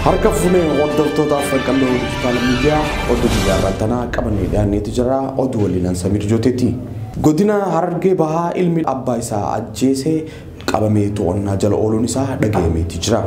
Harka fuunee hordoftoota Afran Digital Media oduu guyyaa tanaa qabannee dhiyaanneetu jira. Oduu waliin Samiir Jooteeti. Godina Harargee Bahaa ilmi abbaa isaa ajjeesee qabamee to'annaa jala ooluun isaa dhagahameeti jira.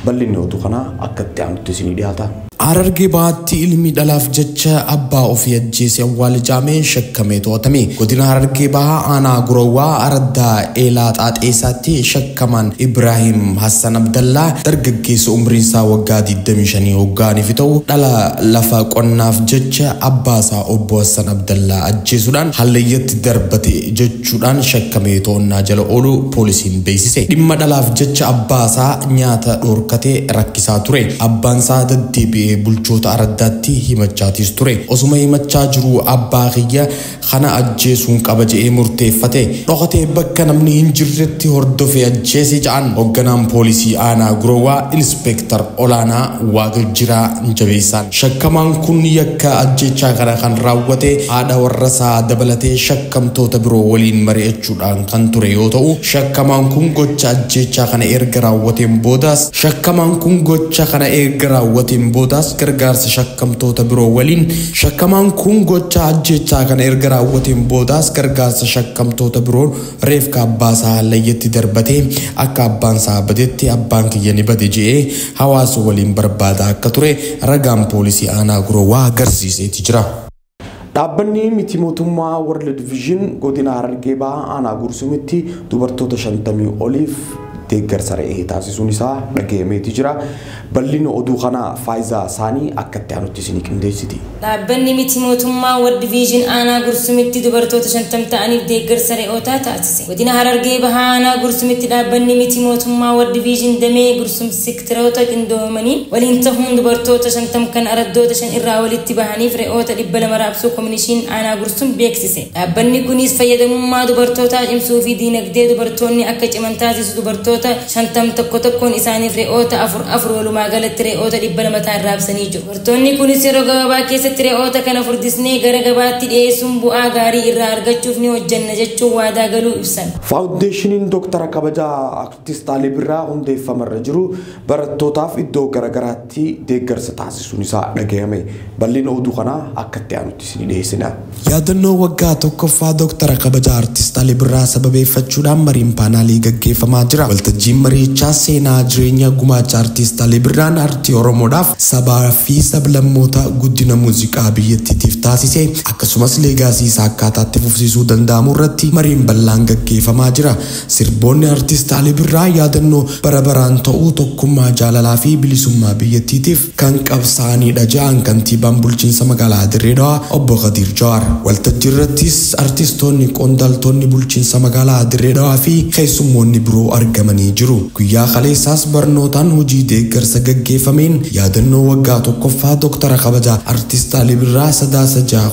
Bal'inni oduu kanaa akka itti aanutti isinii dhiyaata. Harargee Bahaatti ilmi dhalaaf jecha abbaa ofii ajjeese awwaala jaamee shakkamee to'atame. Godina Harargee Bahaa aanaa Gurowwaa Araddaa Eelaa Xaaxeessaatti shakkamaan Ibraahim Hassan Abdallaa dargaggeessa umriin isaa waggaa 25 hoggaaniif ta'u dhala lafa qonnaaf jecha abbaa isaa obbo Hassan Abdallaa ajjeesuudhaan hallayyatti darbate jechuudhaan shakkamee to'annaa jala oolu poolisiin beeksise. Dhimma dhalaaf jecha abbaa isaa nyaata dhorkatee rakkisaa ture. Abbaan isaa deddeebi'ee bulchoota araddaatti himachaatiis ture. Osuma himachaa jiru abbaa kiyya kana ajjeesuun qaba jedhee murteeffate. Dhokatee bakka namni hin jirretti hordofee ajjeese jedhan hoogganaan poolisii aanaa Gurowwaa Inspeektar Olaanaa Waaqjiraa Jabeessaan. Shakkamaan kun yakka ajjeechaa kana kan raawwate haadha warra isaa dabalatee shakkamtoota biroo waliin mari'achuudhaan kan ture yoo ta'u, shakkamaan kun gocha ajjeechaa kana erga raawwateen boodaas shakkamaan kun gocha kana erga raawwateen boodaas gargaarsa shakkamtoota biroo waliin shakkamaan kun gocha ajjeechaa kana erga raawwateen boodaas gargaarsa shakkamtoota biroon reefka abbaa isaa hallayyatti darbatee akka abbaan isaa badetti abbaan kiyya ni bade jedhee hawaasa waliin barbaada akka ture ragaan poolisii aanaa Gurowwaa agarsiiseeti jira. Dhaabbanni miti mootummaa World Vision godina Harargee Bahaa aanaa Gursumitti dubartoota 50 oliif deeggarsa re'ee taasisuun isaa dhagahameeti jira. Bal'inni oduu kanaa Faayizaa Saanii akka itti aanutti isinii qindeessiti. Dhaabbanni miti mootummaa World Vision aanaa Gursumitti dubartoota 50 ta'aniif deeggarsa re'ootaa taasise. Godina Harargee Bahaa aanaa Gursumitti dhaabbanni miti mootummaa World Vision damee Gursum sektaroota qindoomaniin waliin tahuun dubartoota 50 kan araddoota 5 irraa walitti bahaniif re'oota 200 raabsuu Koominishiin aanaa Gursum beeksise. Dhaabbanni kunis fayyadamummaa dubartootaa cimsuu fi diinagdee dubartoonni akka ciman taasisu dubartoota 50 tokko tokkoon isaaniif re'oota 4 walumaa galatti re'oota 200 ta'an raabsanii jiru. Dubartoonni kunis yeroo gabaabaa keessatti re'oota kana furdisnee gara gabaatti dhiyeessuun bu'aa gaarii irraa argachuuf ni hojjenna jechuun waadaa galuu ibsan. Faawundeeshiniin Dooktara Kabajaa Artist Alii Birraa hundeeffamarra jiru barattootaaf iddoo garaagaraatti deeggarsa taasisuun isaa dhagahame. Bal'ina oduu kanaa akka itti aanutti isinii dhiyeessina. Yaadannoo waggaa tokkoffaa Dooktara Kabajaa Artist Alii Birraa sababeeffachuudhaan mariin paanaalii gaggeeffamaa jira. Waltajjiin mariichaa seenaa jireenya gumaacha Artist Alii Birraan aartii Oromoodhaaf sabaa fi sablammoota guddina muuziqaa biyyattiitiif taasise akkasumas leegaasii isaa akkaataatti fufsiisuu danda'amu irratti mariin bal'aan gaggeeffamaa jira. Sirboonni Artist Alii Birraa yaadannoo bara baraan ta'uu tokkummaa jaalalaa fi bilisummaa biyyattiitiif kan qabsaa'anidha jedhan kantiibaan bulchiinsa magaalaa Dirree Dhawaa obbo Kadiir Jawaar. Waltajjii irrattis artistoonni, qondaaltonni bulchiinsa magaalaa Dirree Dhawaa fi keessummoonni biroo argamanii jiru. Guyyaa kaleessaas barnootaan hojii deeggarsa gaggeeffameen yaadannoo waggaa tokkoffaa Dooktara Kabajaa Artist Alii Birraa 6 6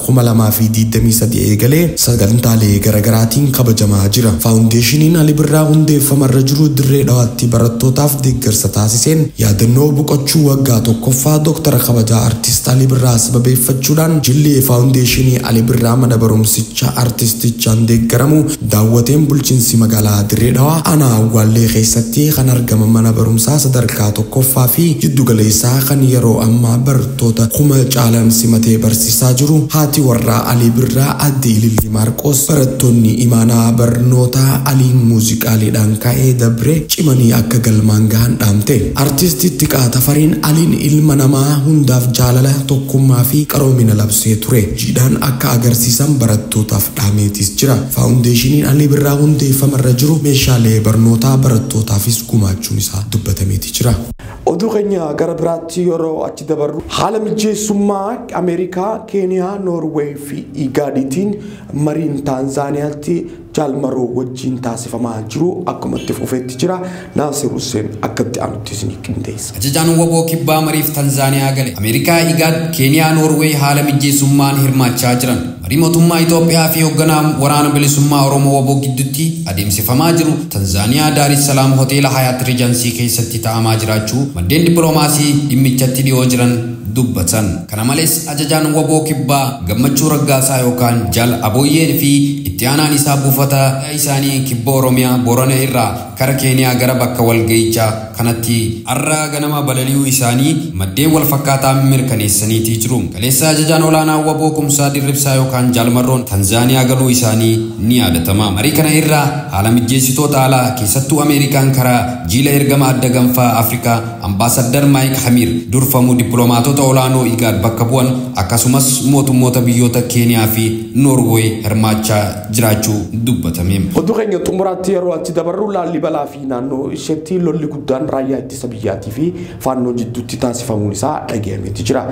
2023 eegalee sagantaalee garaagaraatiin kabajamaa jira. Faawundeeshiniin Alii Birraa hundeeffamarra jiru Dirree Dhawaatti barattootaaf deeggarsa taasiseen yaadannoo boqochuu waggaa tokkoffaa Dooktara Kabajaa Artist Alii Birraa sababeeffachuudhaan jillee faawundeeshinii Alii Birraa mana barumsichaa artistichaan deeggaramu daawwateen bulchiinsi magaalaa Dirree Dhawaa aanaa Awwaallee keessatti kan argama mana barumsaa sadarkaa tokkoffaa fi jiddugaleessaa kan yeroo ammaa barattoota 1000 caalan simatee barsiisaa jiru haati warraa Alii Birraa Aadde Ilillii Maarqos barattoonni imaanaa barnootaa Aliin muuziqaaleedhaan ka'ee dabre cimanii akka galmaan gahan dhaamte. Artisti Xiqqaa Tafariin Aliin ilma namaa hundaaf jaalala tokkummaa fi qaroomina labsee ture. Jiidhaan akka agarsiisan barattootaaf dhaameetis jira. Faawundeeshiniin Alii Birraa hundeeffamarra jiru meeshaalee barnootaa barattootaafis gumaachuun isaa dubbatameeti jira. Oduu keenya gara biraatti yeroo achi dabarru haala mijeessummaa Ameerikaa, Keeniyaa, Noorweey fi Igaadiitiin mariin Taanzaaniyaatti jaalmaroo wajjin taasifamaa jiru akkuma itti fufeetti jira. Naasir Hussein akka itti aanutti isinii qindeessa. Ajajaan WBO kibbaa mariif Tanzaaniyaa gale. Ameerikaa, Igaad, Keeniyaa, Noorweey haala mijeessummaan hirmaachaa jiran. Marii mootummaa Itoophiyaa fi hoogganaa waraana bilisummaa Oromoo WBO gidduutti adeemsifamaa jiru Tanzaaniyaa Daar es Salaam hoteela Hayaat Riijansii keessatti taa'amaa jiraachuu maddeen dippiloomaasii dhimmichatti dhiyoo jiran dubbatan. Kana malees ajajaan WBO kibbaa Gammachuu Raggaasaa yookaan Jaal Abooyyeen fi itti aanaan isaa buufata isaanii kibba Oromiyaa Boorana irraa kara Keeniyaa gara bakka walga'ichaa kanatti har'a ganama balali'uu isaanii maddeen wal fakkaataa mirkaneessaniitii jiru. Kaleessa ajajaan olaanaa WBO Kumsaa Dirribsaa yookaan Jaalmarroon Tanzaaniyaa galuu isaanii ni yaadatama. Marii kana irraa haala mijeessitoota alaa keessattuu Ameerikaan karaa jiila ergama adda ganfaa Afrikaa Ambaasaddar Maayik Hamiir durfamu dippiloomaatota olaanoo IGAD bakka bu'an akkasumas mootummoota biyyoota Keeniyaa fi Noorweey hirmaachaa jiraachuu dubbatame. Oduu keenya xumuraatti yeroo achi dabarru Laallibalaa fi naannoo isheetti lolli guddaan raayyaa ittisa biyyaatii fi faannoo jidduutti taasifamuun isaa dhagahameeti jira.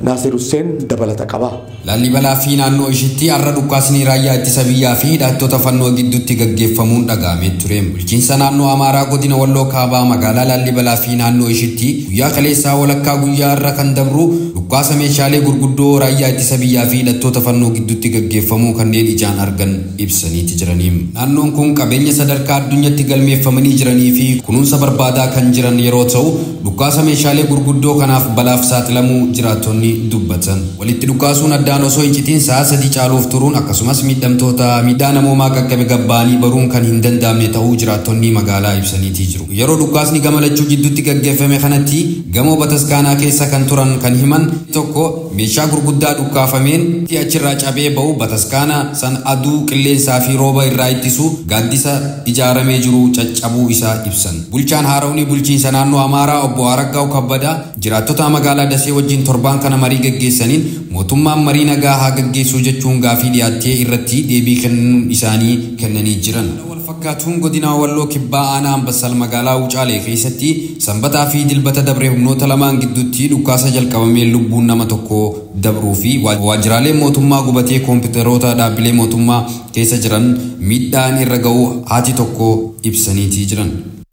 Naasir Hussein dabalata qaba. Laallibalaa fi naannoo isheetti har'a dhukaasni raayyaa ittisa biyyaa fi hidhattoota fannoo gidduutti gaggeeffamuun dhagahamee ture. Bulchiinsa naannoo Amaaraa godina Walloo Kaabaa magaalaa Laallibalaa fi naannoo isheetti guyyaa kaleessaa walakkaa guyyaa irra kan dabru dhukaasa meeshaalee gurguddoo raayyaa ittisa biyyaa fi hidhattoota fannoo gidduutti gaggeeffamuu kanneen ijaan argan ibsaniiti jiraniim. Naannoon kun qabeenya sadarkaa addunyaatti galmeeffamanii jiranii fi kunuunsa barbaadaa kan jiran yeroo ta'u dhukaasa meeshaalee gurguddoo kanaaf balaaf saaxilamuu jiraattonni dubbatan. Walitti dhukaasuun addaan osoo hin citiin sa'a 3 caaluuf turuun akkasumas miidhamtoota miidhaa namoomaa qaqqabe gabbaanii baruun kan hin danda'amne ta'uu jiraattonni magaalaa ibsaniitii jiru. Yeroo dhukaasni gama lachuu jidduutti gaggeeffame kanatti gamoo bataskaanaa keessa kan turan kan himan tokko meeshaa gurguddaa dhukaafameen achirraa cabee ba'u bataskaana san aduu qilleensaa fi rooba irraa ittisu gaaddisa ijaaramee jiru caccabuu isaa ibsan. Bulchaan Haarawnii bulchiinsa naannoo Amaaraa obbo Araggaw Kabbadaa jiraattota magaalaa Dasee wajjin torbaan kana marii gaggeessaniin mootummaan marii nagaa haa gaggeessuu jechuun gaafii dhiyaattee irratti deebii kennuu isaanii kennanii jiran. Fakkaatuun godina Walloo Kibbaa aanaa Ambassal magaalaa Wucaalee keessatti sanbataa fi dilbata dabree humnoota lamaan gidduutti dhukaasa jalqabamee lubbuun nama tokko dabruu fi waajjiraalee mootummaa gubatee kompiitaroota dhaabbilee mootummaa keessa jiran miidhaan irra ga'uu haati tokko ibsaniitii jiran.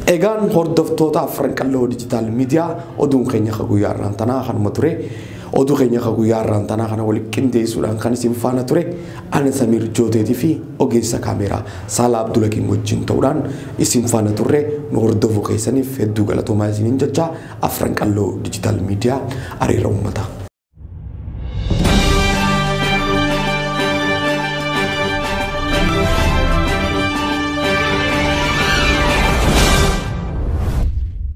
Egaan hordoftoota Afran Qalloo Diijitaal Miidiyaa oduun keenya guyyaa har'aan tanaa kanuma ture. Oduu keenya guyyaa har'aan tanaa kana waliin qindeessuudhaan kan isin faana ture ana Samiir Jooteetii fi ogeessa kaameeraa Saalaa Abdulakiin wajjin ta'uudhaan isin faana turre nu hordofuu keessaniif hedduu galatoomaa isiniin jecha Afran Qalloo Diijitaal Miidiyaa hariiroo uummataa.